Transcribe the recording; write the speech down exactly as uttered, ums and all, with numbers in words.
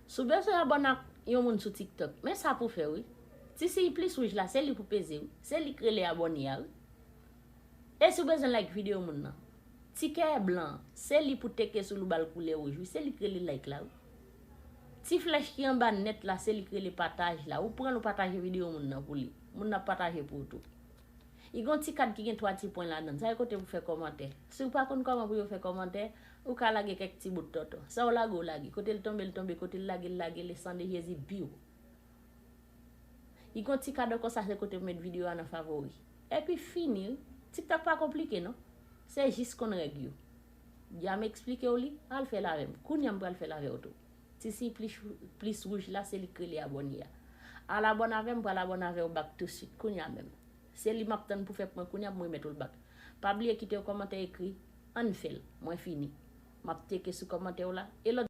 Si w bezwen abòne ak yon moun sou TikTok, men sa pou fè wi. Ti siy plis wouj la, se li pou peze wi. Se li k rele abòne a wi. E si w bezwen like videyo moun nan, ti kè blan, se li pou teke sou l ou ba l koulè wouj wi. Se li k rele like la wi. Ti flèch ki anba nèt la, se li k rele pataj la. Ou pran l ou pataje videyo moun nan pou li. Moun nan ap pataje pou ou tou. I gon ti kad ki gen twa ti pwen ladan l. Sa e kote pou fè kòmantè. Si w pa konn kòman pou yo fè kòmantè, ou ka lage kèk ti bout tòtò. Sa w lage, w lage. Kote l tonbe, l tonbe. Kote l lage, l lage. Le san de Jezi, biw. I gon ti kad ankò, sa se kote pou met videyo a nan favori. Epi fini wi. TikTok pa konplike non. Se jis konn règ yo. Dja m eksplike w li, al fè l avè m. Kounye a m pral fè l avè w tou. Ti siy plis, plis wouj la, se li k rele abòne a. Al abòne avè m, m pral abòne avè w back tou swit, kounye a menm. Se li m ap tann pou fè pou mwen kounye a pou m remèt ou l back. Pa bliye kite yon kòmantè ekri, ann fè l, mwen fini. M ap teke sou kòmantè w la. E lòt